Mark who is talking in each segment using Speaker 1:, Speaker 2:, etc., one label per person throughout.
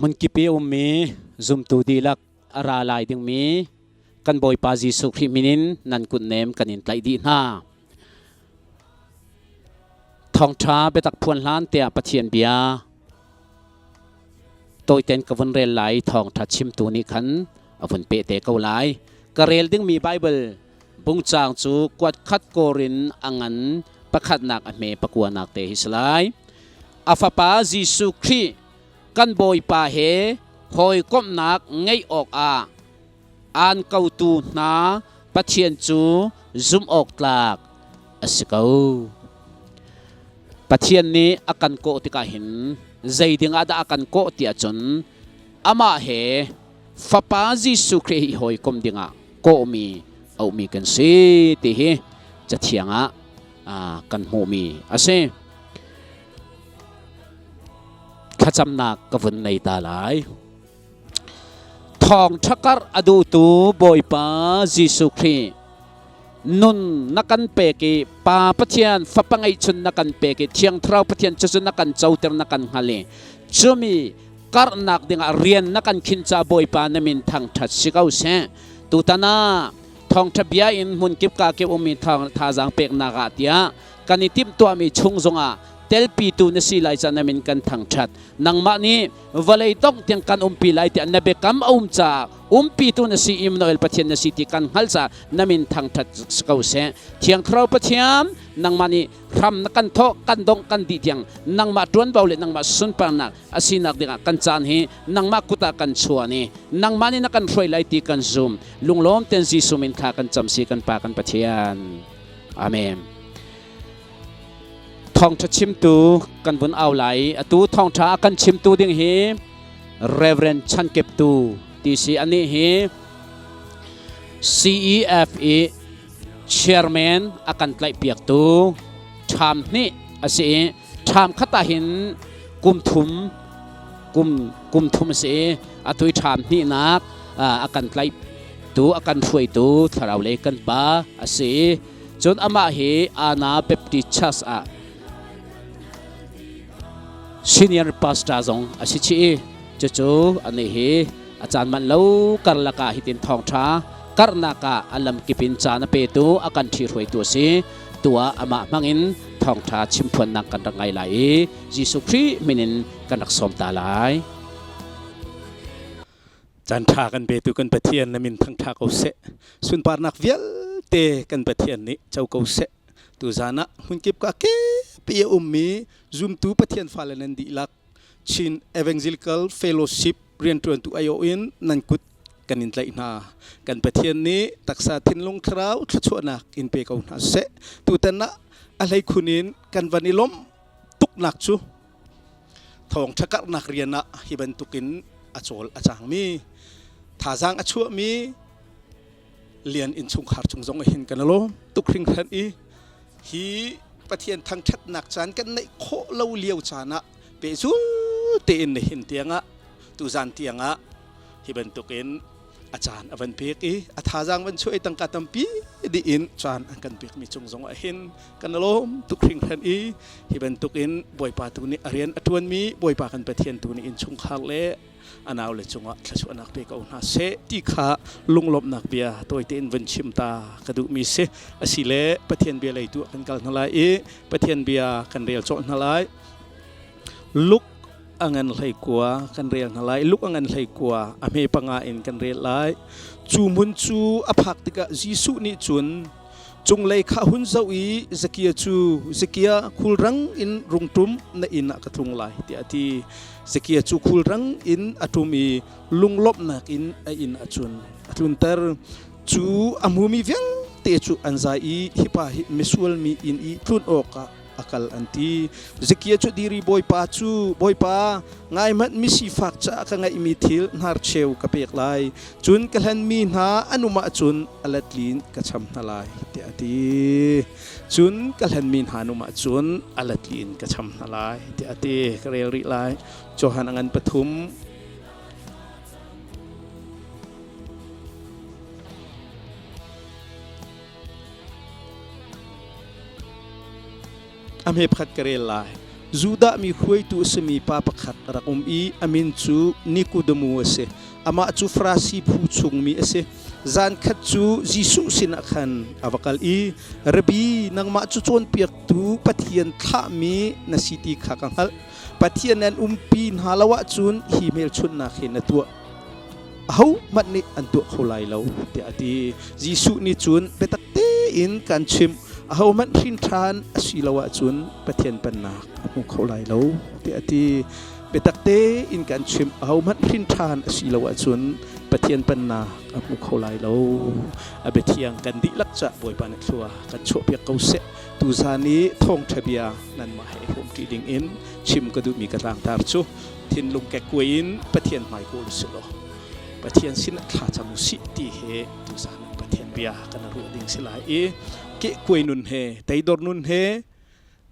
Speaker 1: Hmunkip i ummi zumtu dihlak a ra lai dingmi kan Bawipa Jesuh Khrih min in nan kutnem kan in tlaih dih hna. Thawngṭha biatak phuan hlan tiah Pathian bia tawiten ka vun rel lai thawngṭha chimtu nih khan a vun peh te ko lai. Ka rel dingmi Baibal bungcaang cu kuat khat kawr in a ngan pakhatnak a hme pakuanak te hi si lai. A fapa Jesuh Khrih kan Bawipa he hawikomhnak ngeih awkah aan kotu hna Pathian cu zumh awk tlak a si ko. Pathian nih a kan kawh tikah hin zei ding ah dah a kan kawh ti ahcun amah he Fapa Jesuh Khrih hi hawikom dingah kawhmi auhmi kan si ti hi Cathiang ah kan hmuhmi a si. Thlacamnak ka vun nei ta lai. Thawngṭha karh a duhtu Bawipa Jesuh Khrih nun na kan pek i Pa Pathian Fapa ngeihchun na kan pek i Thiang Thlarau Pathian cucu na kan coter na kan hngal i cumi karhnak dingah rian na kan khinh ca Bawipa na min thangṭhat si ko seh. Tutan ah thawngṭha bia in hmunkip ka kip ummi thazaang peknak ah tiah kan i timhtuahmi chung zongah telpitu na si lai ca na min kan thangṭhat. Nangmah nih vawlei dongh tiang kan umpi lai tiah na biakam a um caah umpitu na si Immanuel Pathian na si ti kan hngalh caah na min thangṭhat si ko seh. Thiang Thlarau Pathian, nangmah nih hram na kan thawh, kan dongh, kan dih tiang nangmah ṭuanvo le nangmah sunparnak a sinak dingah kan caan hi nangmah kut ah kan chuan i nangmah nih na kan hruai lai ti kan zum. Lunglawm ten Jesuh min thla kan cam si kan Pa kan Pathian. Amen. Thawngṭha chimtu kan vun au lai. Atu thawngṭha a kan chimtu ding hi Reverend Chan Kep Tu ti si. Anih hi CEF i chairman a kan tlaihpiaktu ṭham hnih a si i ṭham khat ah hin kum thum kum kum thum a si i atu i ṭham hnihnak a kan tlaihtu a kan hruaitu thlarau lei kan pa a si i Cun amah hi Anna Baptist Church ah senior pastor zong a si chih i cucu anih hi a caan manh lo karlak ah hitin thawngṭha karhnak ah a lamkip in caan a petu a kan ṭhihruaitu a si. Tu ah amah hmangin thawngṭha chimphuannak kan rak ngai lai i Jesuh Khrih min in kan rak sawm ta lai.
Speaker 2: Caan ṭha kan petu kan Pathian na min thangṭha ko seh. Sunparnak vialte kan Pathian nih co ko seh. Tuzaan ah hmunkip ka kepi a ummi zumtu Pathian fale nan dihlak Chin Evangelical Fellowship rianṭuantu aiawh in nan kut kan in tlaih hna. Kan Pathian nih taksa thinlung thlarau thluachuahnak in pe ko hna seh. Tutan ah a hleikhun in kan van i lawmh tuknak cu Thawngṭha karhnak rian ah hi bantukin a cawl a cangmi, thazaang a chuahmi lian innchungkhar cung zong ah hin kan i lawm tuk hringhran i hi Pathian thangṭhatnak caan kan neih khawh lo lio caan ah pehzul tein nihin tiangah tuzan tiangah hi bantukin a caan a van pek i a thazaang van chuah i tangka tampi dih in caan an kan pekmi cung zong ah hin kan lawm tuk hringhran i hi bantukin Bawipa tu nih a rian a ṭuanmi Bawipa kan Pathian tu nih innchungkhar le a naule cungah thluachuahnak pe ko hna seh ti kha lunglawmhnak bia tawite in vun chim ta ka duhmi si. Asile Pathian bia lei tu ah kan kal hna lai i Pathian bia kan rel cawh hna lai. Luke a ngan 19 kan rel hna lai. Luke a ngan 19 a hme panga in kan rel lai. Cu hmun cu a phak tikah Jesuh nih cun cunglei kha hun zoh i Zakia cu Zakia khulrang in rung ṭum na inn ah ka tlung lai tiah a ti. Zakia cu khulrang in a ṭum i lunglawmhnak in a inn ah cun a tlunter. Cu a hmumi vialte cu an zai i hi pa hi misual mi inn i tlun awkah a kal an ti. Zekiah cu diri Bawipa cu, Bawipa, ngai hmanh misifak caah ka ngeihmi thil hnarcheu ka pek lai, cun ka hlenmi hna an um ahcun a letlin ka cham hna lai, tiah a ti. Cun ka hlenmi hna an um ahcun a letlin ka cham hna lai, tiah a ti. Ka rel rih lai. Johan a ngan pathum. A hme pakhat ka rel lai. Judah mi hruaitu a simi pa pakhat a rak um i a min cu Nikodemu a si. Amah cu Farasi phu chungmi a si. Zan khat cu Jesuh sinah khan a va kal i, Rabbi, nangmah cu cawnpiaktu Pathian thlahmi na si ti kha ka hngalh. Pathian an umpi hna lo ahcun hi hmelchunhnak hi na tuah. Ahohmanh nih an tuah kho lai lo, tiah a ti. Jesuh nih cun biatak tein kan chimh, ahohmanh hrin ṭhan a si lo ahcun Pathian pennak a hmu kho lai lo, tiah a ti. Biatak tein kan chimh, ahohmanh hrin ṭhan a si lo ahcun Pathian pennak a hmu kho lai lo. A biathiang kan dihlak cah Bawipa nih thlua kan chuahpiak ko seh. Tuzan i thawngṭha bia nanmah he i hrawmṭi dingin chim ka duhmi ka tlangtar cu thinlung kekkuai in Pathian hmai kawl usih law Pathian sin ah thla cam usih ti he tuzan ah Pathian bia kan ruah ding si lai i kehkuai nun he teidor nun he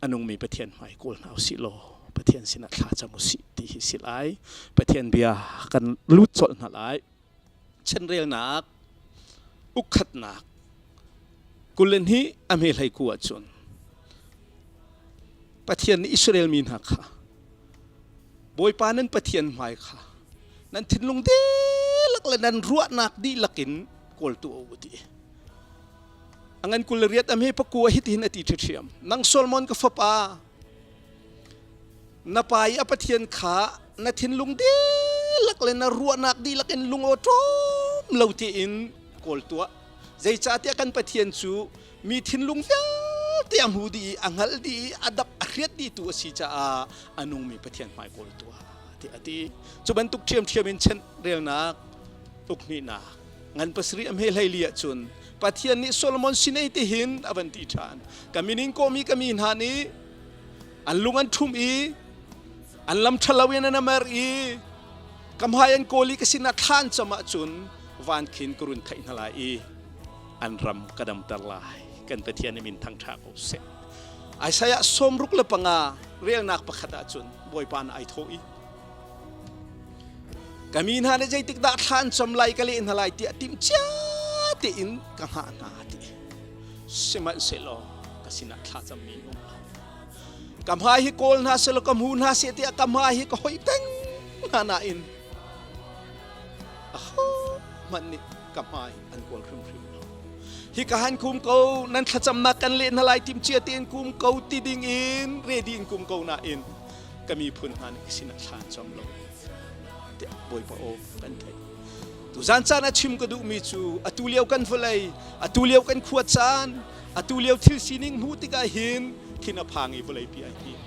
Speaker 2: a nungmi Pathian hmai kawl hna usih law Pathian sin ah thla cam usih ti hi si lai. Pathian bia kan lut colh hna lai. Chanrelnak ukkhatnak kulen hi a hme hlei ku ahcun Pathian nih Israel mi hna kha Bawipa nan Pathian hmai kha nan thinlung dihlak le nan ruahnak dihlak in kawl tuah u ti. A ngan kul riat a hme pakua hitihin a ti ṭhiṭhiam. Nang Solomon ka fapa, na pa i a Pathian kha na thinlung dihlak le na ruahnak dihlak in lung aw ṭawm lo tiin kawl tuah. Zeicahtiah kan Pathian cu mi thinlung vialte a hmu dih i a hngalh dih i a dap a hriat dihtu a si caah a nungmi Pathian hmai kawl tuah tiah a ti. Cu bantuk ṭhiamṭhiam in chenh relnak ukhnihnak ngan pasarih a hme hleili ahcun Pathian nih Solomon sinei tihin a van ti ṭhan. Ka min in kawhmi ka mi hna nih an lung an ṭhum i an lam ṭhalo in an mer i ka hmai an kawl i ka sinah thla an cam ahcun van khin ka run theih hna lai i an ram ka damter lai. Kan Pathian i min thangṭha ko seh. Isaiah 65 relnak pakhat ahcun Bawipa na ai thawh i ka mi hna nih zeitik dah thla an cam lai ka leh hna lai tiah timh cia tein ka hngah hna ti. Sihmanhsehlaw ka sinah thla cammi an um lo. Ka hmai hi kawl hna selaw ka hmu hna seh tiah ka hmai hi ka hoih peng hna nain ahohmanh nih ka hmai an kawl hrimhrim lo. Hi ka han kum ko nan thlacamnak kan leh hna lai tim cia tein kum ko ti ding in ready in kum ko nain ka miphun hna nih ka sinah thla an cam lo tiah Bawipa aw kan theih. Tuzan caan ah chim ka duhmi cu atu lio kan vawlei, atu lio kan khua caan, atu lio thil sining hmuh tikah hin thin a phang i vawleipi ai hnin.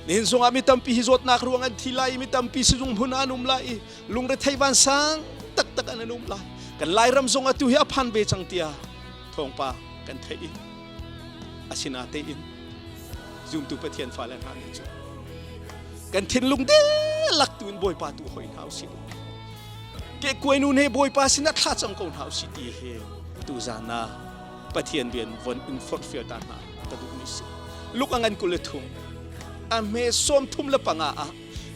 Speaker 2: Nihin zongah mi tampi hi zawtnak ruang an thi lai i mi tampi sizung hmun ah an um lai i lungrethei vansang taktak an um lai. Kan Lairam zong atu hi a phan ve cang tiah thawngpa kan theih i asinatein zumtu Pathian fale hna nih cun kan thinlung dihlak tu in Bawipa tu hoi hna usih. Kehkuai nu he Bawipa sinah thla cam ko hna usih ti hi tuzan ah Pathian rian von in forhfial ta hna ka duhmi si. Luk a ngan 23 a hme 35 ah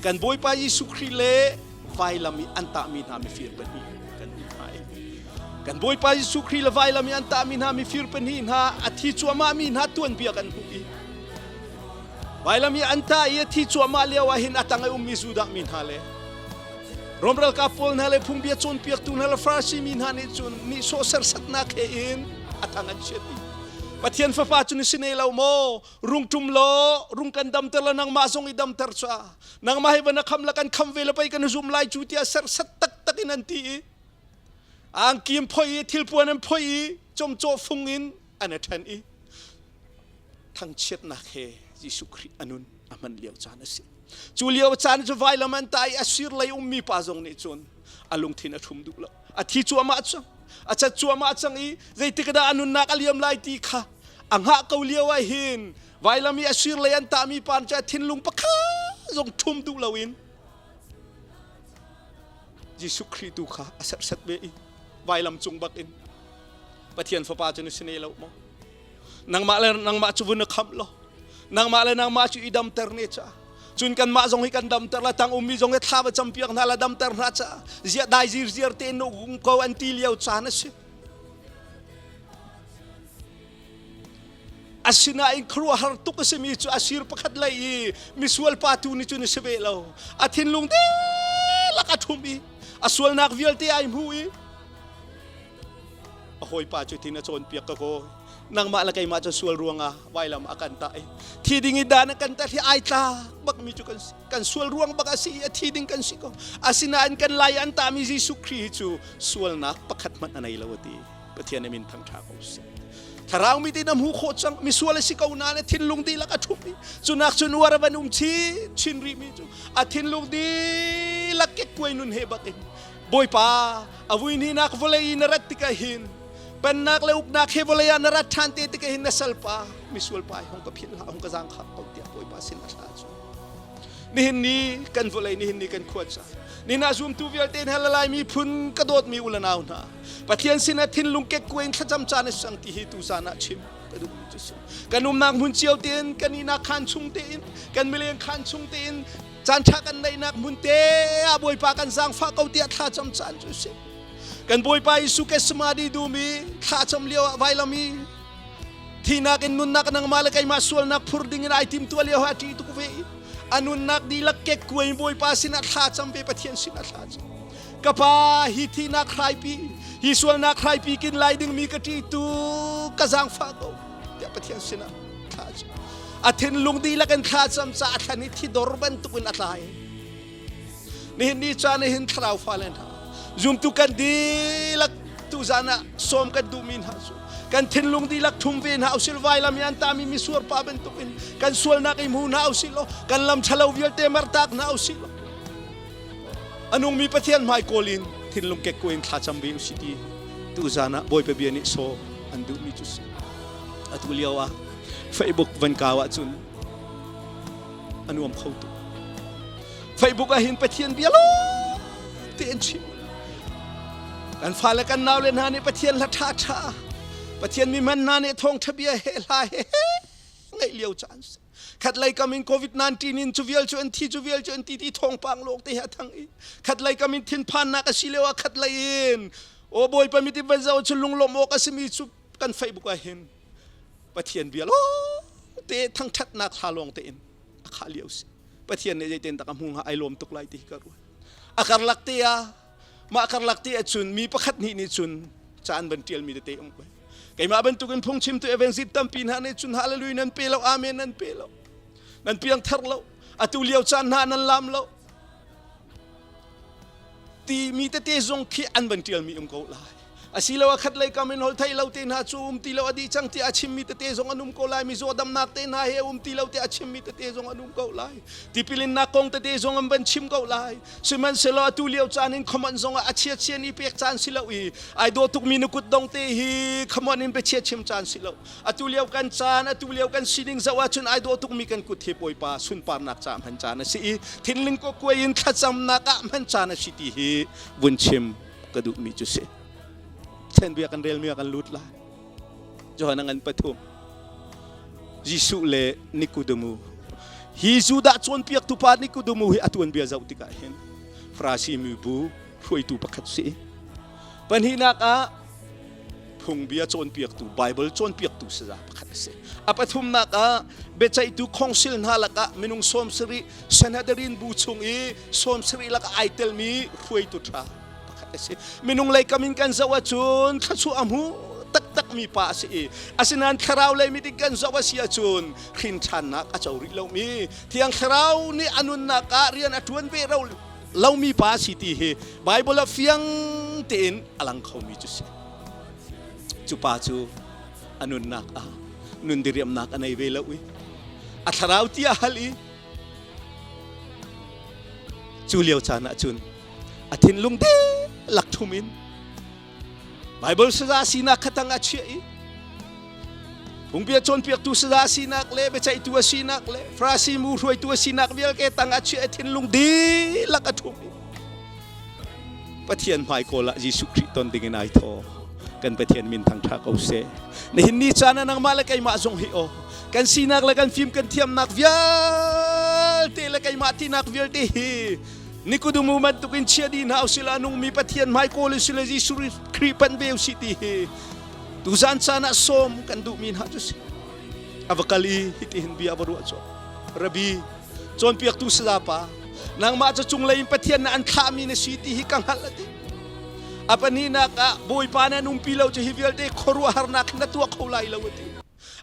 Speaker 2: kan Bawipa Jesuh Khrih le vailam i an tahmi hna mifir pahnih kan hmuh hna i kan Bawipa Jesuh Khrih le vailam i an tahmi hna mifir pahnih hna a thi cuahmah mi hna tuanbia kan hmuh i vailam i an tah i a thi cuahmah lio ah hin a tang i ummi Judah mi hna le Rom ralkap pawl hna le phungbia cawnpiaktu hna le Farasi mi hna nih cun nihsawh sersatnak he in a thang an chiat i Pathian Fapa cu na si ne lo maw? Rung ṭum law rung kan damter la nangmah zong i damter ca. Nangmah hi va na kham la kan kham ve la pei kan zum lai cu tiah serhsat taktak in an ti i angki an phoih i thilpuan an phoih i chomcaw fung in an i ṭhen i thangchiatnak he Jesuh Khrih a nun a hman lio caan a si. Cu lio caan cu vailam an tah i a sir lei ummi pa zong nih cun a lungthin a ṭhum duh lo. A thi cuahmah cang. A cat cuahmah cang i zeitik dah a nunnak a liam lai ti kha a hngah ko lio ah hin vailam i a sir lei an tahmi pa cu a thinlung pakhat zong ṭhum duh loin Jesuh Khrih tu kha a serhsat ve i vailam cung bak in Pathian Fapa cu na si ne lo maw? Nangmah le nangmah cu vun na khamh law nangmah le nangmah cu i damter ne ca cun kanmah zong hi kan damter la tang ummi zong hi thla va campiak hna la damter hna ca ziah dai zirziar te in um ko an ti lio caan a si. Asinain khuaruahhar tuk a simi cu a sir pakhat lei i misual pa tu nih cun a si ve lo. A thinlung dihlak a ṭhumh i a sualnak vialte ai hmu i a hawipa cu tin a cawnpiak ka kaw nangmah le keimah cu sual ruangah vailam a kan tah i thi ding i dan a kan tah hi ai tlak bakmi cu kan sual ruang bak a si i a thi ding kan si ko. Asinain kan lai an tahmi Jesuh Khrih hi cu sualnak pakhat hmanh a nei lo a ti. Pathian min thangṭha ko seh. Thlarau mi tin a hmu khawh cang, misual a si ko nain a thinlung dihlak a ṭhup i cunak cun uar a van um chin chin rih mi cu a thinlung dihlak kekkuai nun he bak in Bawipa, a vui nak vawlei i na rat tikah hin pennak le uknak he vawlei ah na rat ṭhan te tikah hin na salpa misual pa hong ka philh hlah, hong ka zaangkhak ko tiah Bawipa sin a thla cu. Nihin ni kan vawlei, nihin ni kan khua ca nina zumtu vialte hna le Lai miphun ka dawtmi u le nau hna, Pathian sinah thinlung kekkuai in thlacam caan a sang ti hi tu zan ah chim ka duhmi cu si. Kan umnak hmun cio tein, kan ihnak khaan chung tein, kan mileng khaan chung tein, caan ṭha kan neihnak hmun te ah Bawipa kan zaangfah ko tiah thlacam caan cu si. Kan Bawipa Jesuh Gethsemane dum i thlacam lio ah vailam i thihnak in nunnak nangmah le keimah sualnak phur ding in ai timtuah lio ah a ṭih tuk ve i a nunnak dihlak kekkuai in Bawipa sinah thlacam ve, Pathian sinah thlacam. Ka pa, hi thihnak hraipi, hi sualnak hraipi kin lai dingmi ka ṭih tu ka zaangfah ko tiah Pathian sinah thla a cam. A thinlung dihlak in thla cam ca a thlan i thidor bantukin a tlai. Nihin ni caan hin thlarau fale hna zumtu kan dihlak tuzan ah sawm kan duhmi hna cu kan thinlung dihlak thum ve hna usil, vailam i an tami misuar pa bantukin kan sualnak i hmu hna usih law, kan lam ṭhalo vialte mertak hna usih law, a nungmi Pathian hmai kawl in thinlung kekkuai in thlacam ve usih ti tuzan ah Bawipa bia nih sawm an duhmi cu si. Atu lio ah Facebook van kau ahcun a nuam kho tuk. Facebook ah hin Pathian bia lawng te an chim. Kan fale kan naule hna nih Pathian hla ṭha ṭha, Pathian mi hman hna nih thawngṭha bia he hla he ngaih lio caan si. Khatlei kam in COVID-19 in cu vial cu an thi, cu vial cu an ti ti thawngpang lawng te he a thang i khatlei kam in thinphannak a si lio ah khatlei in o Bawipa mit in van zoh cu lunglawmh awk a simi cu kan Facebook ah hin Pathian bia lawng te, thangṭhatnak hla lawng te in a khah lio si. Pathian nih zeitin tak a hmu hnga, ai lawm tuk lai ti hi ka ruat. A karlak te ah, mah karlak te ah cun mi pakhat nih nih cun ca an van ṭialmi tete um ve. Keimah bantukin phungchimtu evangelist tampi hna nih cun hallelujah nan pe lo, amen nan pe lo, nan piangthar lo, atu lio caan hna nan lam lo ti mi tete zong khi an van ṭialmi um ko lai. Asiloah khat lei kam in holh theih lo te hna cu um ti lo, a dih cang tiah a chimmi tete zong an um ko lai. Mizaw damnak te hna he um ti lo tiah a chimmi tete zong an um ko lai. Tipilinnak kong tete zong an van chim ko lai. Sihmanhsehlaw atu lio caan in khuamon zong ah a chia ni pek caan si lo i ai dawh tukmi na kut dong te hi khamon in biachia chim caan si lo. Atu lio kan caan, atu lio kan sining zoh ahcun ai dawh tukmi kan kut hi Bawipa sunparnak ca hman caan a si i thinling ko kuai in thlacamnak ah hman caan a si ti hi vun chim ka duhmi cu si. Ṭhen bia kan relmi ah kan lut lai. Johan a ngan pathum. Jesuh le Nikodemu. Hi Judah cawnpiaktu pa Nikodemu hi a tuanbia zoh tikah hin Farasi mibu hruaitu pakhat si. Pahnihnak ah phungbia cawnpiaktu, Bible cawnpiaktu saza pakhat a si. A pathumnak ah biaceihtu khongsil hna lakah minung 70 Sanhedrin bu chung i 70 lakah ai telmi hruaitu ṭha pakhat a si. Minung lei kam in kan zoh ahcun thluachuah a hmu taktakmi pa a si i asinain thlarau lei mit in kan zoh a si ahcun hrin ṭhannak a co rih lomi, Thiang Thlarau nih a nunnak ah rian a ṭuan ve lomi pa a si ti hi Bible ah fiang tein a lang khomi cu si. Cu pa cu a nunnak ah nun diriamnak a nei ve lo i a thlarau ti a hal i cu lio caan ah cun a thinlung dihlak ṭhum in Bible saza sinak kha tang a chiah i phungbia cawnpiaktu saza sinak le biaceihtu a sinak le Farasi mu hruaitu a sinak vialte tang a chiah i thinlung dihlak a ṭhum i Pathian hmai kawl ah Jesuh Khrih ton ding in ai thaw. Kan Pathian min thangṭha ko seh. Nihin ni caan ah nangmah le keimah zong hi aw kan sinak le kan fim kan thiamnak vialte le keimah tinak vialte hi Nikudumu bantukin chia dih hna usih la, nungmi Pathian hmai kawl usih le Jesuh Khrih panh ve usih ti hi tuzan caan ah sawm kan duhmi hna cu si. A va kal i hitihin bia a va ruah cawk. Rabbi, cawnpiaktu sayapa, nangmah cu cunglei in Pathian na an thlahmi na si ti hi ka hngalh a ti. A pahnihnak ah Bawipa na an umpi lo cu hi vialte khuaruahharnak na tuah kho lai lo a ti.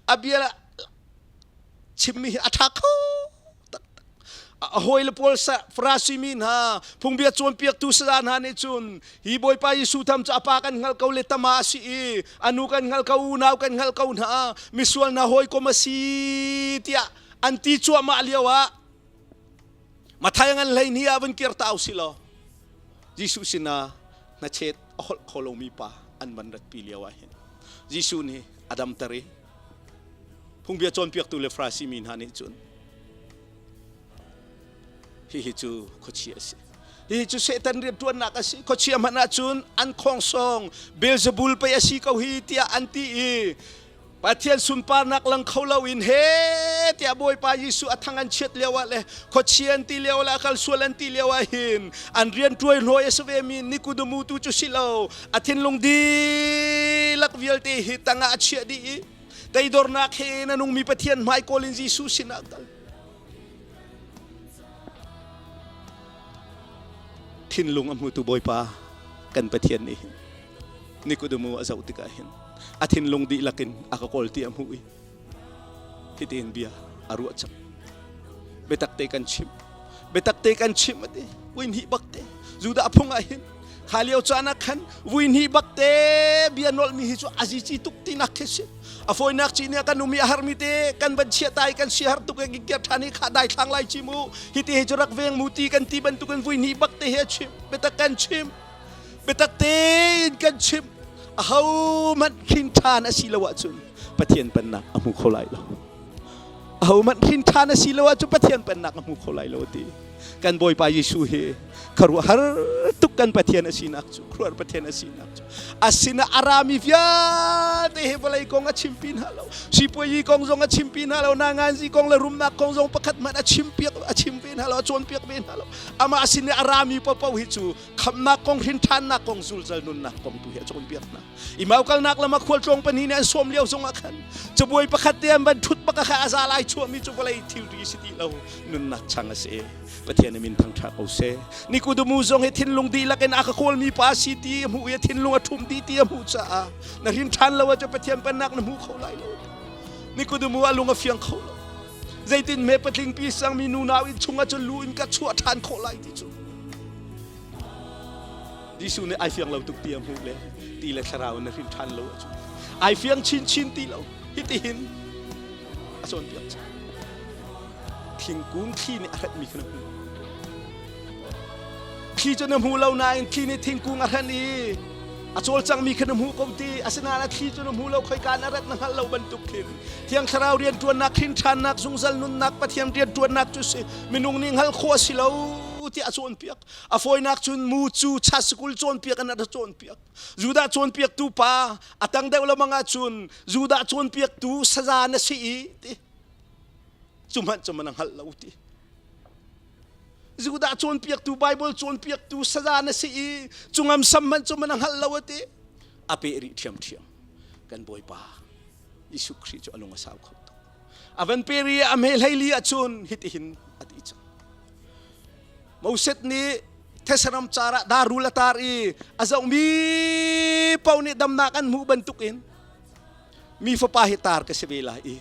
Speaker 2: A bia chimmi hi a ṭha kho taktak. A hawile pawl Farasi mi hna, phungbia cawnpiaktu saya hna nih cun hi Bawipa Jesuh tham cu a pa kan hngalh ko le tama a si i a nu kan hngalh ko, unau kan hngalh ko hna, misual hna hawikom a si tiah an ti cuahmah lio ah Mathai ngan hlei ni ah vun kir ta usih law Jesuh sinah hnachet a holh kho lomi pa an van ratpi lio ah hin Jesuh nih a damter i phungbia cawnpiaktu le Farasi mi hna nih cun hihi cu khuachia a si hihi cu Satan rianṭuannak a si khuachia hmanh ahcun an khawngsawng Beelzebul pei a si ko hi tiah an ti i Pathian sunparnak lang kho loin he tiah Bawipa Jesuh a thang an chiat lio ah le khuachia an ti lio le a kal sual an ti lio ah hin an rian ṭuai hlawi a si ve mi Nikudumu tu cu si lo a thinlung dihlak vialte hi tangah a chiah dih i teidornak he na nungmi Pathian hmai kawl in Jesuh sinah kal thinlung a hmutu Bawipa kan Pathian nih hin Nikodemus a zoh tikah hin a thinlung dihlak in a ka kawl ti a hmuh i hitin bia a ruah cang. Biatak te kan chimh. Biatak te kan chimh a ti. Vui hnih bak te. Judah phung ah hin kha lio caan ah khan vui hnih bak te bia nolhmi hi cu a zici tuk tinak khi si. A fawinak ci nih kan um i a harmi te kan van chiah tai kan si har tuk e kiar ṭhan i kha dai thlang lai ci mu. Hi te hi cu rak veng mu ti kan ti bantukin vui hnih bak te hi a chim. Biatak kan chim. Biatak tein kan chimh ahohmanh hrin ṭhan a si lo ahcun Pathian pennak a hmu kho lai lo. Ahohmanh hrin ṭhan a si lo ahcun Pathian pennak a hmu kho lai lo ti. Kan Bawipa Jesuh hi khuaruahhar tuk kan Pathian a sinak cu khuaruahhar Pathian a sinak cu a sinah a rami vialte hi vawlei kong a chimpi hna lo sipuayi kong zong a chimpi hna lo nanganzi kong le rumnak kong zong pakhat hmanh a chimpiak a chim ve hna lo a cawnpiak ve hna lo amah sin i a rami paohpaoh hi cu khamnak kong hrinṭhannak kong zulzal nunnak kong tu hi a cawnpiak hna imau kalnak lam ah khualtlawng pahnih nih an sawm lio zongah khan cabuai pakhat te an van ṭhut bak kha a za lai chuahmi cu vawlei thilri si ti lo nunnak chang a si Pathian min thangṭha ko seh Nikudumu zong hi thinlung dihlak in a ka kawlmi pa si ti a hmuh i a thinlung a ṭhum dih ti a hmuh caah na hrin ṭhan lo ahcun Pathian pennak na hmu kho lai lo Nikudumu a lung a fiang kho lo zeitin hme patling pi sangmi nu nau in chung ahcun lu in ka chuah ṭhan khawh lai ti cu Jesuh nih ai fiang lo tuk ti a hmuh le ti le thlarau na hrin ṭhan lo ahcun ai fiang chinchin ti lo hitihin a cawnpiak cang thingkung thli nih a hrenhmi kha na hmu thli cu na hmu lo nain thli nih thingkung a hrenh i a cawlcangmi kha na hmuh ko ti asinain a thli cu na hmu lo khoika na rat na hngalh lo bantuk khin Thiang Thlarau rianṭuannak hrinṭhannak zungzal nunnak Pathian rianṭuannak cu si minung nih hngalh khawh a si lo tiah a cawnpiak. A fawinak cun mu cu chasikul cawnpiak in a cawnpiak. Judah cawnpiaktu pa a tang deuh lamang ahcun Judah cawnpiaktu saza na si i ti cu hmanh cu man a hngalh lo ti. Judah cawnpiaktu Bible cawnpiaktu saza na si i cu ngamsam hmanh cu man a hngalh lo a ti. A peh rih ṭhiamṭhiam kan Bawipa. Jesuh Khrih cu a lung a sau kho tuk. A van peri a hme hleili ahcun hitihin a ti cang. Moses nih thesaram car ah darul a tar i a zohmi paoh nih damnak an hmuh bantukin mi fapa hi tar ka si ve lai i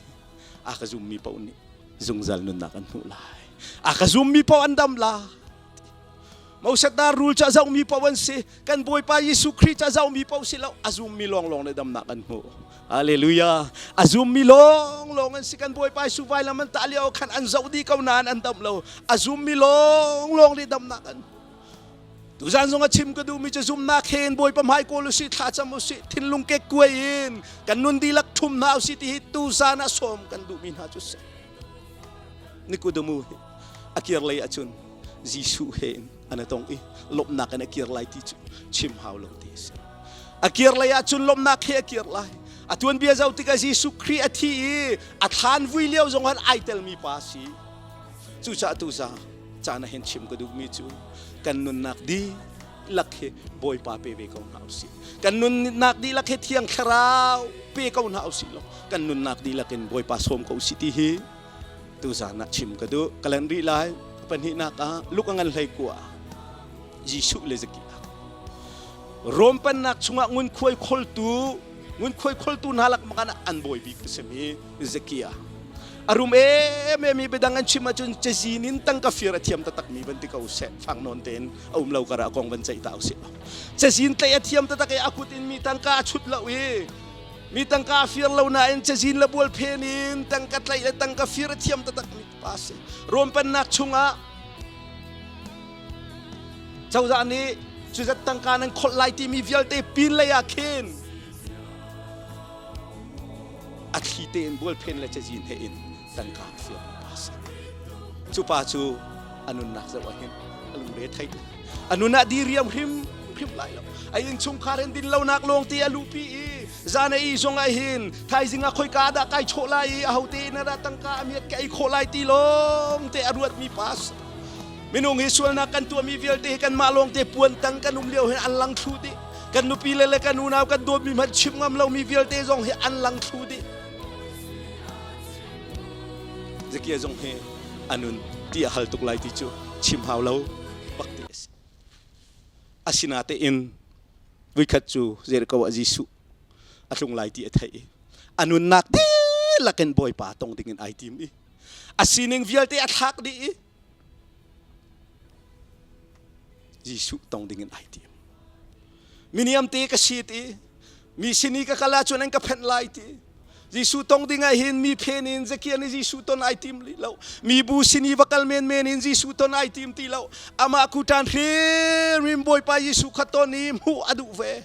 Speaker 2: a ka zummi paoh nih zungzal nunnak an hmuh lai. A ka zummi paoh an dam lai. Moses dar rul cu a zohmi paoh an si. Kan Bawipa Jesuh Khrih cu a zohmi paoh si lo. A zummi lawnglawng nih damnak an hmu. Hallelujah. A zummi lawnglawng an si. Kan Bawipa Jesuh vailam an tah lio khan an zoh dih ko nain an dam lo. A zummi lawnglawng nih damnak an hmu. Tuzan zong a chim ka duhmi cu zumnak he in Bawipa hmai kawl usih, thlacam usih, thinlung kekkuai in kan nun dihlak ṭhum hna usih ti hi tuzan ah sawm kan duhmi hna cu si. Nikudumu hi a kir lei ahcun Jesuh he in an i tong i lawmhnak in a kir lai ti cu chim hau lo ti a si. A kir lei ahcun lawmhnak he a kir lai. A tuanbia zoh tikah Jesuh Khrih a thi i a thlan vui lio zong ah ai telmi pa a si. Cucaah tu za caan ah hin chim ka duhmi cu kan nunnak dih dihlak hi Bawipa pe ve ko hna usih. Kan nunnak dihlak hi Thiang Thlarau pe ko hna usih law kan nunnak dihlak in Bawipa sawm ko usih ti hi tuzan ah chim ka duh. Ka lanh rih lai. Pahnihnak ah Luke a ngan hlei kua Jesuh le Zakia. Rom pennak chungah ngunkhuai kholtu ngunkhuai kholtu hna lak makan ah an bawi bik a simi Zakia. A rum em em i biadang an chim ahcun cazin in tangka fir a thiam taktak mi van ti ko seh fang nawn tein a um lo kar ah kong van ceih ta usih. Cazin tlaih a thiam taktak i a kut in mi tangka a chut lo i mi tangka a fir lo nain cazin le bual phen in tangka tlaih le tangka fir a thiam taktak mi pa si. Rom pennak chungah cozah nih cuzat tangka nan kholh lai timi vialte pin lei ah khin a thli tein bualphen le cazin he in tangka a firmi pa a si. Cu pa cu a nunnak zoh ah hin a lungre thei. A nun ah diriam hrim hrim lai lo. A innchungkhar in din lonak lawng te a luhpi i zan a ih zong ah hin thaizing ah khoika dah kai chawh lai i ahote in dah tangka a miat ka ei khawh lai ti lawng te a ruatmi pa a si. Minung hi sualnak kan tuahmi vialte hi kanmah lawngte puan tang kan um lio hin an lang thlu dih. Kan nupi le le kan unau kan dawtmi hmanh chim ngam lomi vialte zong hi an lang thlu dih. Zakia zong hi anun ti a hal tuk lai ti cu chim hau lo bak ti a si. Asinatein voikhat cu Jericho ah Jesuh a tlung lai ti a theih i a nunnak dihlak in Bawipa tong dingin ai tim i a sining vialte a thlak dih i Jesuh tong dingin ai tim. Miniam te ka si ti, mi sin i ka kal ahcun an ka phenh lai ti. Jesuh tong ding ah hin mi phen in Zakia nih Jesuh ton ai tim li lo. Mi bu sin i va kal menmen in Jesuh ton ai tim ti lo. Amah kutan hrimhrim Bawipa Jesuh kha ton i hmuh a duh ve.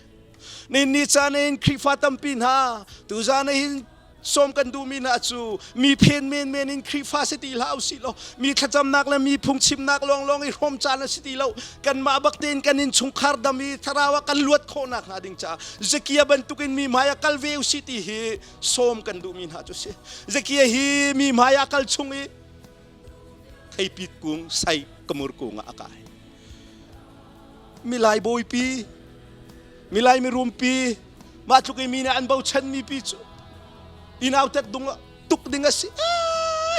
Speaker 2: Nin ni caan in Khrihfa tampi hna tuzan hin sawm kan duhmi hna cu mi phen menmen in Khrihfa si ti hlah usih law mi thlacamnak le mi phungchimnak lawnglawng i hrawm caan a si ti lo. Kanmah bak tein kan innchungkhar dam i thlarau ah kan luat khawhnak hnga ding caah Zakia bantukin mi hmai ah kal ve usih ti hi sawm kan duhmi hna cu si. Zakia hi mi hmai ah kal chung i theipit kung sai kamur kung ah a kai. Milai bawipi, milai mirumpi, mah tluk i mi nih an bochanmi pi cu inautat dung tuk ding a si.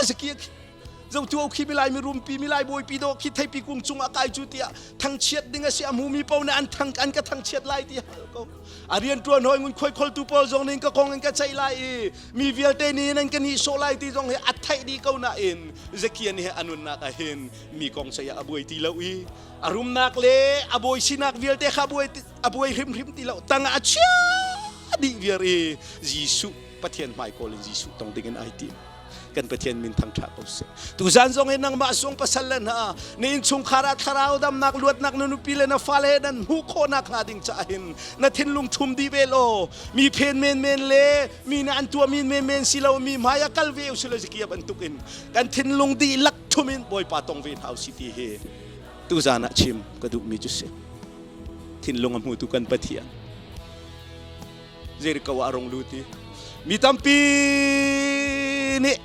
Speaker 2: Zakia khi zotu khi milai mirumpi, milai bawipi do khi theipi kung cungah kai cu tiah thangchiat ding a si. A hmumi paoh nih an thang an ka thangchiat lai ti hal ko. A rian ṭuan hoi ngun khoi kholtu pawl zong nih ka kong in ka ceih lai i mi vialte nih nan ka nihsawh lai ti zong hi a theih dih ko nain Zakia nih a nunnak ah hin mi kong ceih ah a buai ti lo i a rumnak le a bawi sinak vialte kha a buai hrimhrim ti lo, tangah a chia dih viar i Jesuh Pathian hmai kawl in Jesuh tong ding in ai tim. Kan Pathian min thangṭha ko seh. Tuzan zong hi nangmah sung pasal le hna na innchungkhar ah thlarau damnak luatnak na nupi le na fale nan hmuh khawhnak hnga ding caah hin na thinlung ṭhum dih ve law mi phen menmen le mi nih an tuah mi menmen si lo mi hmai ah kal ve usilo Zakia bantuk in kan thinlung dihlak ṭhum in Bawipa tong ve hna usih ti hi tuzan ah chim ka duhmi cu si. Thinlung a hmutu kan Pathian Jericho ah a rung lut i mi tampi nih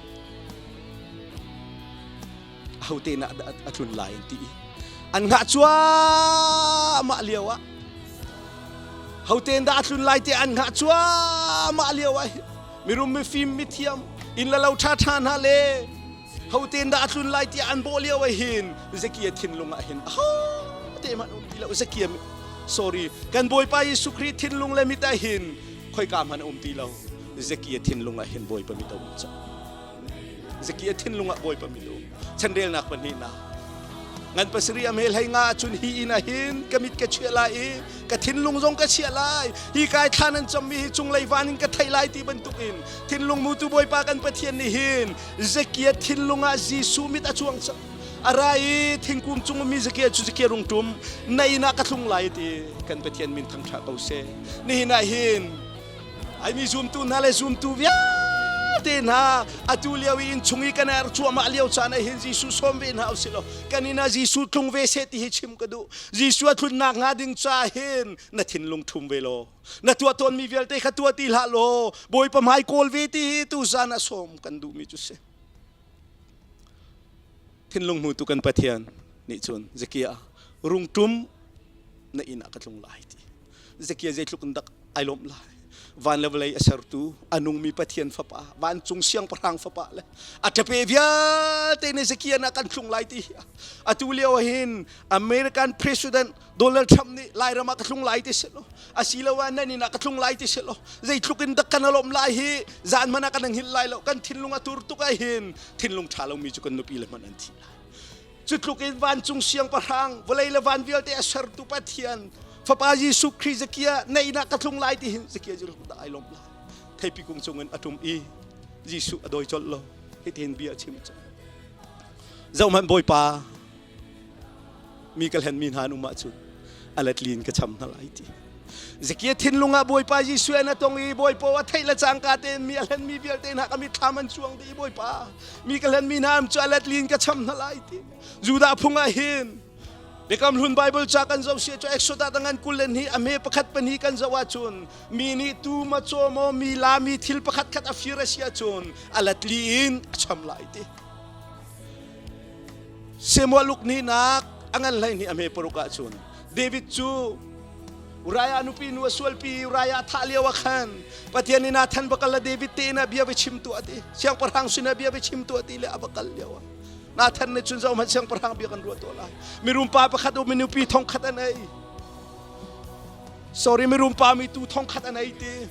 Speaker 2: ahote na a tlun lai an ti i an hngah cuahmah lio ah hote dah a tlun lai ti an hngah cuahmah lio ah mirum mifim mithiam inn le lo ṭha ṭha hna le hote dah a tlun lai tiah an bawh lio ah hin Zakia thinlung ah hin ahote hmanh um ti lo. Zakia, sorry, kan Bawipa Jesuh Khrih thinlung le mit ah hin khoika hmanh um ti lo. Zakia thinlung ah hin Bawipa mit a um cang. Zakia thinlung ah Bawipa mit a um. Chanrelnak pahnihnak ngan pasarih a mel hei nga ahcun hi inn ah hin ka mit ka chiah lai i ka thinlung zong ka chiah lai, hi kai thlan an cammi hi cunglei van in ka theih lai ti bantukin thinlung mutu Bawipa kan Pathian nih hin Zakia thinlung ah Jesuh mit a cuang cang. A ra i thingkung cung ummi Zakia cu, "Zakia, rung ṭum, na inn ah ka tlung lai," ti. Kan Pathian min thangṭha ko seh. Nihin ah hin ai mi zumtu hna le zumtu vialte hna, atu lio i innchung i kan er cuahmah lio caan ah hin Jesuh sawm ve hna usih law kan inn ah Jesuh tlung ve seh ti hi chim ka duh. Jesuh a tlunnak hnga ding ca hin na thinlung ṭhum ve law na tuah tawnmi vialte kha tuah ti hlah law Bawipa hmai kawl ve ti hi tuzan ah sawm kan duhmi cu si. Thinlung hmutu kan Pathian nih cun, "Zakia, rung ṭum." Na inn ah ka tlung lai ti. Zakia zeitluk in dak ai lawmh lai. Van le vawlei a sertu a nungmi Pathian fapa, vancung siangpahrang fapa le a ṭape vialte nih Zakia na kan tlung lai ti hi. Atu lio ah hin American President Donald Trump nih Lairam ah ka tlung lai ti si lo. Asiloah nan inn ah ka tlung lai ti si lo. Zeitluk in dak kan lawmh lai hi zan hmanh ah kan hngilh lai lo. Kan thinlung a tur tuk ah hin thinlung ṭha lomi cu kan nupi le hmanh an thi lai. Cu tluk in vancung siangpahrang, vawlei le van vialte a sertu Pathian Fapa Jesuh Khrih Zakia na inn ah ka tlung lai ti hin Zakia cu dah ai lawmh lai. Theipi kung cungin a ṭum i Jesuh a dawi colh lo. Hitihin bia a chim cang. Zohhmanh Bawipa, mi ka hlenmi hna an um ahcun a letlin ka cham hna lai ti. Zakia thinlung ah Bawipa Jesuh an a tong i Bawipa a theih le cangka tein mi a hlenmi vialte hna ka mitthlam an cuang dih Bawipa mi ka hlenmi hna am cu a letlin ka cham hna lai ti. Judah phung ah hin Biakam Hlun Bible ca kan zoh si cu Exodus ngan 22 a hme pakhat pahnih kan zoh ahcun mi nih tu ma caw maw mi la mi thil pakhat khat a fir a si ahcun a latli in a cham lai ti. Samuel uk nihnak a ngan 12 a hme paruk ahcun David cu Uriah nupi nu a sualpi Uriah thah lio ah khan Pathian nih Nathan va kal la David te inn ah bia va chim tuah ti siangpahrang sinah bia va chim tuah ti le a va kal lio ah Nathan nih cun zohhmanh siangpahrang bia kan ruah tuah lai mirum pa pakhat um nupi thongkhat an ei sorry mirum pa mi tu thongkhat an ei ti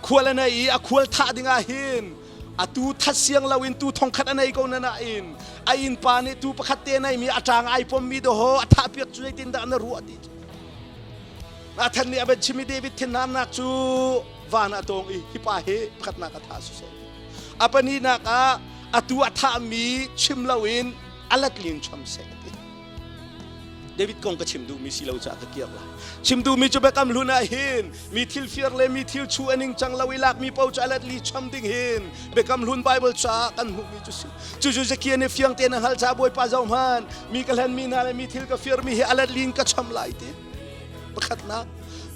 Speaker 2: khual an ei i a khual thah dingah hin atu that siang lo in tu thongkhat an ei ko na nain a inn pa nih tu pakhat te nei mi a ṭang ai pom mi do a thah piak cu zeitin dah na ruah ti Nathan nih a van chim i David thinhangnak cu van ah tawng i hi pa hi pakhatnak a tha siseh a pahnihnak ah atu a thahmi chim loin a latlin cham seh ti David kong ka chim duhmi si lo caah ka kiak lai. Chim duhmi cu Biakam Hlun ah hin mi thil fir le mi thil chu a ning cang lo i lakmi paoh cu a let li cham ding hin Biakam Hlun Bible caah kan hmuhmi cu si. Cucu Zakia nih fiang tein a hngalh caah Bawipa zohhmanh mi ka hlenmi hna le mi thil ka firmi hi a let li in ka cham lai ti. Pakhatnak.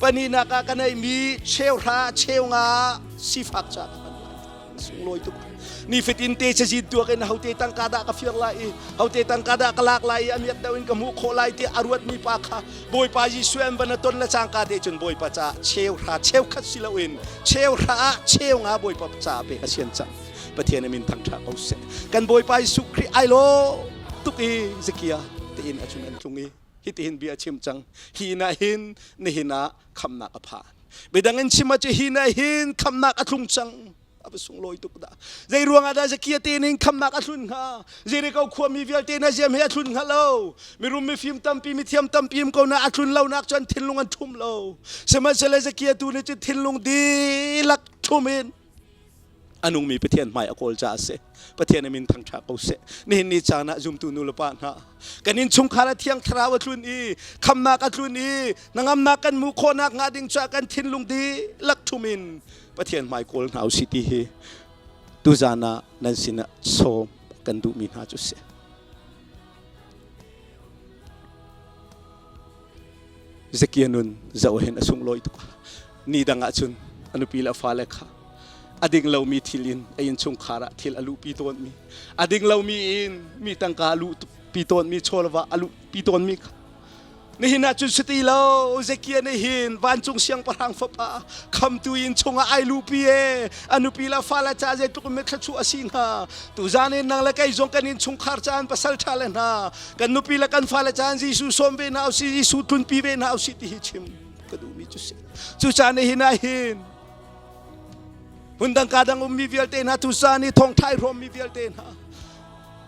Speaker 2: Pahnihnak ah ka neihmi cheuhra cheunga sifak caah ka hman lai. Sunglawi tuk. Nifatin te cazin tuak in hote tangka dah ka fir lai i hote tangka dah ka lak lai i a miat deuh in ka hmuh khawh lai ti a ruatmi pa kha Bawipa Jesuh an van a ton le cangka te cun Bawipa caah cheuhra cheukhat si loin cheuhra ah cheunga Bawipa caah pek a sian cang. Pathian a min thangṭha ko seh. Kan Bawipa Jesuh Khrih ai lawm tuk i Zakia tein a chun an tlung i hitihin bia a chim cang. Hi inn ah hin nihin ah khamnak a phan. Midang in chim ah cu hi na hin khamnak a tlung cang. A va sunglawi tuk dah. Zei ruangah dah Zakia te ning khamnak a thlun hnga? Jericho khuami vialte na ziam he a thlun hnga lo. Mirum mifim tampi mithiam tampi um ko na a tlun lo nak cun thinlung an ṭhum lo. Sihmanhsehlaw Zakia tu nih cun thinlung dihlak ṭhum in a nungmi Pathian hmai a kawl caah a si. Pathian a min thangṭha ko seh. Nihin ni caan ah zumtu nu le pa hna kan innchungkhar a thiang thlarau a tlun i khamnak a tlun i hnangamnak kan hmuh khawhnak hnga ding caah kan thinlung dihlak ṭhum in Pathian hmai kawl hna usih ti hi tuzaan ah nan sinah sawm kan duhmi hna cu si. Zakia nun zoh hin a sunglawi tuk. Ni dang ah cun a nupi le a fale kha a ding lomi thil in a innchungkhar ah thil a luhpi tawnmi, a ding lomi in mi tangka a luhpi tawnmi, chawlva a luhpi tawnmi kha Nihin ah cun si ti lo Zekiah nih hin vancung siangpahrang fapa khamtu inn chungah ai luhpi e a nupi le fale ca zeitluk in thluachuah a si hnga tuzan in nang le kei zong kan innchungkhar caan pasal ṭha le hna kan nupi le kan fale caan Jesuh sawm ve hna usih Jesuh tlunpi ve hna usih ti hi chim ka duhmi cu si cucaah nihin ah hin hmundang ka dang ummi vialte hna tuzan i thawngṭha i hrawmmi vialte hna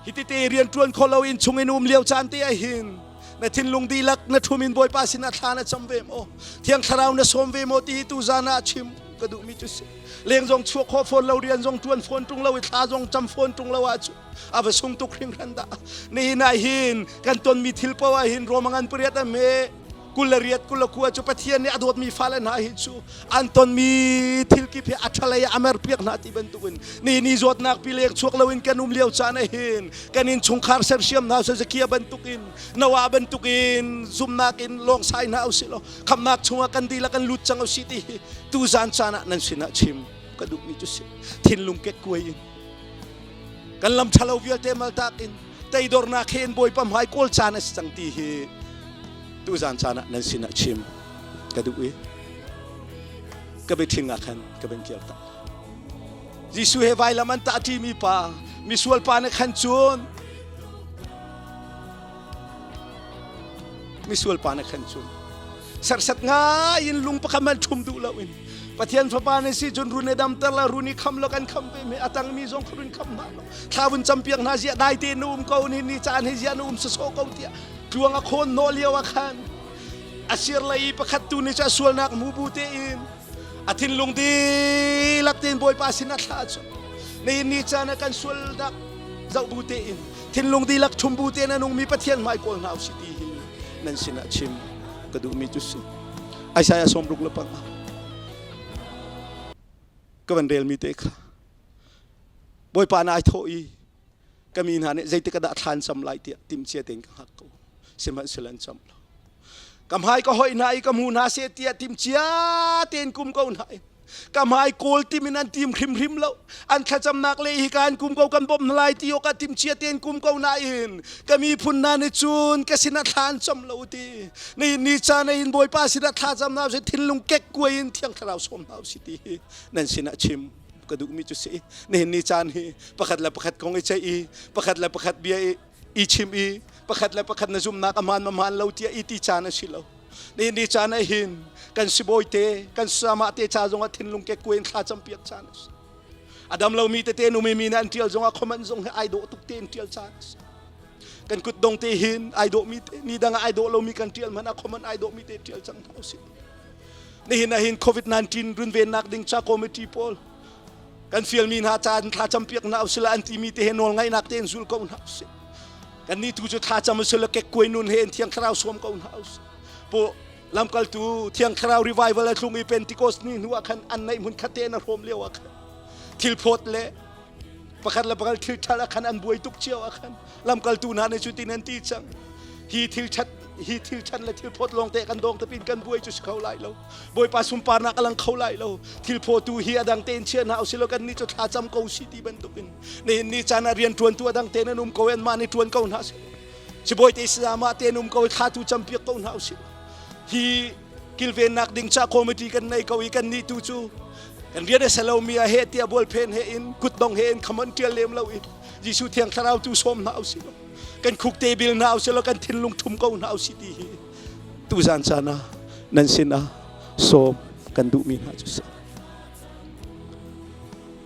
Speaker 2: Hitite rian ṭuan kho lo in chungin um lio caan te ah hin na thinlung dihlak na ṭhum in Bawipa sinah thla na cam ve maw? Thiang Thlarau na sawm ve maw ti hi tuzaan ah chim ka duhmi cu si. Leng zong chuak kho fawn lo, rian zong ṭuan fawn ṭung lo i thla zong cam fawn ṭung lo ahcun a va sung tuk hringhran dah. Nihin ah hin kan tonmi thil paoh ah hin Rome ngan pariat a hme 28 29 cu Pathian nih a dawtmi fale hna hi cu an tonmi thil kip hi a ṭhalei a merpiak hna ti bantukin ni ni zawtnak pilek chuak loin kan um lio caan ah hin kan innchungkhar sersiam hna usih Zakia bantukin Noah bantukin zumnak in lawngsai hna usih law khamnak chungah kan dihlak kan lut cang usih ti hi tuzan caan ah nan sinah chim ka duhmi cu si thinlung kekkuai in kan lam ṭhalo vialte maltak in teidornak he in Bawipa hmai kawl caan a si cang ti hi. Tuzan caan ah nan sinah chim ka duh i ka biaṭhing ah khan ka van kir ta. Jesuh he vailam an tahṭimi pa, misual pa nih khan cun misual pa nih khan cun serhsat ngai in lung pakhat man ṭhum duh loin Pathian fapa na si cun run i damter la run i kham lo kan kham ve me atang mi zong run kham hna lo thla vun campiak hna zia dai te na um ko ni ni caan hi zia na um saso ko tiah tluang a khawn nawh lio ah khan a sir lei i pakhat tu nih cu a sualnak mu bu tein a thinlung dihlak tein Bawipa sin a thlah cu nihin ni caan ah kan sualnak zoh bu tein thinlung dihlak thum bu tein a nungmi Pathian hmai kawl hna usih ti hi nan sinah chim ka duhmi cu si. Isaiah 65 ka van relmi te kha Bawipa na ai thawh i ka mi hna nih zeitik ah dah thla an cam lai tiah timhcia tein ka hngak ko sihmanhsehlaw an cam lo ka hmai ka hoih hna i ka hmu hna seh tiah timhcia tein kum ko hna in ka hmai kawl tim in an tim hrimhrim lo an thlacamnak le hi ka an kum ko kan bawmh hna lai ti awk ah timhcia tein kum ko nain ka miphun hna nih cun ka sinah thla an cam lo ti ni ni caan in Bawipa sinah thla cam hna usih thinlung kekkuai in Thiang Thlarau sawm hna usih ti hi nan sinah chim ka duhmi cu si. Nihin ni caan hi pakhat le pakhat kong i ceih i pakhat le pakhat bia i chim i pakhat le pakhat na zumhnak a hmaan ma hmaan lo tiah i ti caan a si lo. Nihin ni caan ah hin kan sibawi te kan sama te ca zongah thinlung kekkuai in thla campiak caan a si. A dam lomi tete numi mi nih an ṭial zongah comment zong hi ai dawh tuk te in ṭial caan a si. Kan kutdong te hin ai dawhmi te ni dang ah ai dawh lomi kan ṭial hmanh ah comment ai dawhmi te ṭial cang hna usih. Nihin ah hin COVID-19 runvennak ding ca committee pawl kan fialmi hna ca thla campiak hna usila an timi te he nawl ngaihnak tein zul ko hna usih. Kan nih tu cu thla cam usila kekkuai nun he in Thiang Thlarau sawm ko hna usih. Pu lamkaltu Thiang Thlarau revival a tlung i Pentecost ni hnu ah khan an neih hmun khat te in a hrawm lio ah khan thil phawt le pakhat le pakhat thil ṭhat ah khan an buai tuk cio ah khan lamkaltu hna nih cutin an ti cang. Hi thil ṭhat hi thil ṭhan le thil phawt lawng te kan dawng tapin kan buai cu si kho lai lo. Bawipa sunparnak a lang kho lai lo. Thil phawtu hi a dang tein chia hna usih law kan nih cu thla cam ko si ti bantukin nihin ni caan ah rian ṭuantu a dang tein an um ko anmah nih ṭuan ko hna sih. Sibawi te sayamah te an um ko thla tu campiak ko hna usih. Hi kilvennak ding ca committee kan nei ko i kan nih tu cu kan rian a selo mi a he tiah bualphen he in kutdong he in khamon ṭial lem lo in Jesuh Thiang Thlarau tu sawm hna usih law kan khuk te bil hna usih law kan thinlung ṭhum ko hna usih ti hi tuzan caan ah nan sinah sawm kan duhmi hna cu si.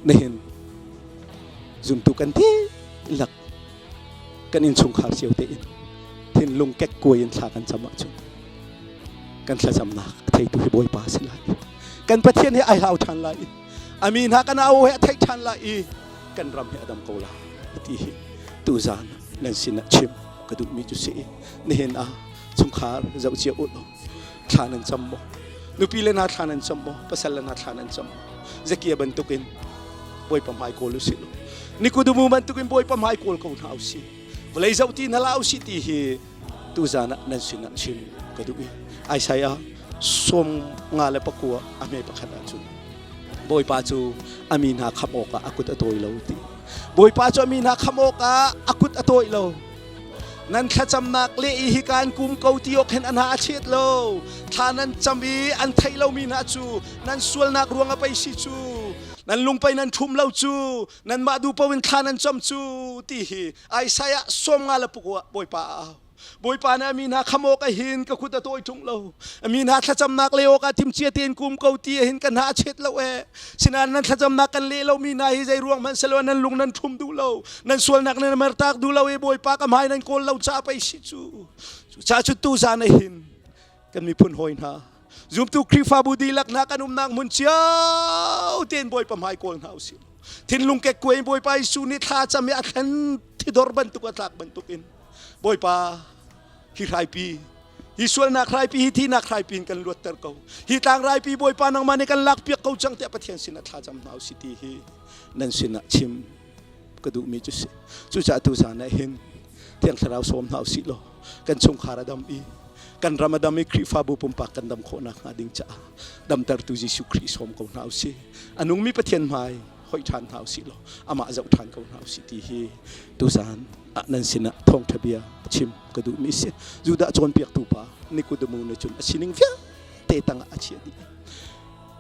Speaker 2: Nihin zumtu kan dihlak kan innchungkhar cio tein thinlung kekkuai in thla kan cam ahcun kan thlacamnak a theitu hi Bawipa a si lai. Kan Pathian hi ai hlau ṭhan lai i a mi hna kan au he a theih ṭhan lai i kan ram hi a dam ko lai ti hi tuzan nan sinah chim ka duhmi cu si. Nihin ah chungkhar zoh cia u law thla nan cam maw? Nupi le hna thla nan cam maw? Pasal le hna thla nan cam maw? Zakia bantukin Bawipa hmai kawl usih law Nikudumu bantukin Bawipa hmai kawl ko hna usih. Vawlei zoh ti hna hlah usih ti hi tuzan ah nan sinah chim ka duh i Isaiah 59 a hme pakhat ahcun Bawipa cu a mi hna khamh awkah a kut a tawi lo ti. Bawipa cu a mi hna khamh awkah a kut a tawi lo. Nan thlacamnak le i hika an kum ko ti awk hin an ha a chet lo. Thla nan cam i an theih lomi hna cu nan sualnak ruang a pei si cu. Nan lungpei nan ṭhum lo cu. Nanmah duh paoh in thla nan cam cu ti hi Isaiah 54 Bawipa a au. Bawipa nih a mi hna kham awk ahin ka kut a tawi ṭung lo. A mi hna thlacamnak le awkah timhcia tein kum ko ti ahin ka hna a chet lo ee. Sinain nan thlacamnak kan leh lomi hna hi zei ruang hmanh selaw nan lung nan ṭhum duh lo. Nan sualnak nan mertak duh lo i Bawipa ka hmai nan kawl lo caah pei si cu. Cucaah cu tuzan ahin kan miphun hawi hna zumtu Khrihfabu dihlak hna kan umnak hmun cio tein Bawipa hmai kawl hna usih. Thinlung kekkuai in Bawipa Jesuh nih thla cam i a thlen thidor bantuk a tlak bantukin Bawipa hi hraipi hi sualnak hraipi hi thihnak hraipi in kan luatter ko. Hi tlangrai Bawipa nangmah nih kan lakpiak ko cang tiah Pathian sinah thla cam hna usih ti hi nan sinah chim ka duhmi cu si. Cucaah tuzan ah hin Thiang Thlarau sawm hna usih law kan chungkhar a dam i kan ram a dam i Khrihfabu pumpak kan dam khawhnak hnga ding caah damtertu Jesuh Khrih sawm ko hna usih. A nungmi Pathian hmai hoih ṭhan hna usih law amah zoh ṭhan ko hna usih ti hi tuzan Ah nan sinah thawngṭha bia chim ka duhmi si. Judah cawnpiaktu pa Nikodemu nih cun a sining vialte tangah a chiah dih.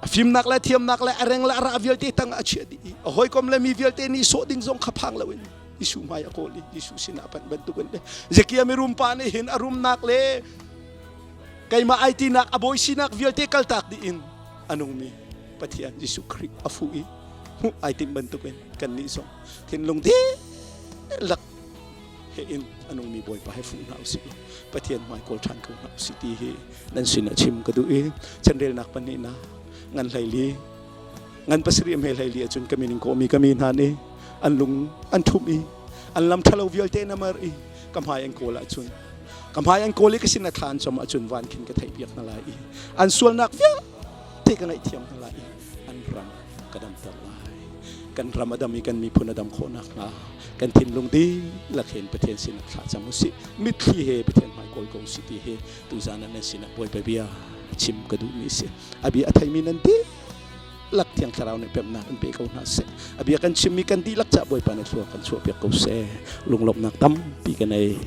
Speaker 2: A fimnak le thiamnak le a reng le a ra vialte tangah a chiah dih i a hawikom le mi vialte nih sawh ding zong kha phang loin Jesuh hmai a kawl i Jesuh sinah a panh bantukin le Zekia mirum pa nih hin a rumnak le keimah ai tinak a bawi sinak vialte kaltak dih in a nungmi Pathian Jesuh Khrih a fuh i hmuh ai timh bantukin kannih zong thinlung dihlak he in a nungmi Bawipa he fuh hna usih law Pathian hmai kawl ṭhan ko hna usih ti hi nan sinah chim ka duh i chanrelnak pahnihnak ngan hleili ngan pasarih hme hleili ahcun ka min in kawhmi ka mi hna nih an lung an ṭhumh i an lam ṭhalo vialte na mar i ka hmai an kawl ahcun ka hmai an kawl i ka sin a thla an cam ahcun van khin ka theihpiak hna lai i an sualnak vialte ka ngaihthiam hna lai i an ram ka damter lai. Kan ram a dam i kan miphun a dam khawh nakhnga kan thinlung dihlak hin Pathian sinah thla cam usih. Mitthli he Pathian hmai kawl ko usih ti hi tuzan ah nan sinah Bawipa bia chim ka duhmi a si. A bia a theimi nan dihlak Thiang Thlarau nih pemhnak in pe ko hna seh. A bia kan chimmi kan dihlak cah Bawipa nih thlua kan chuahpiak ko seh. Lunglawmhnak tampi ka nei.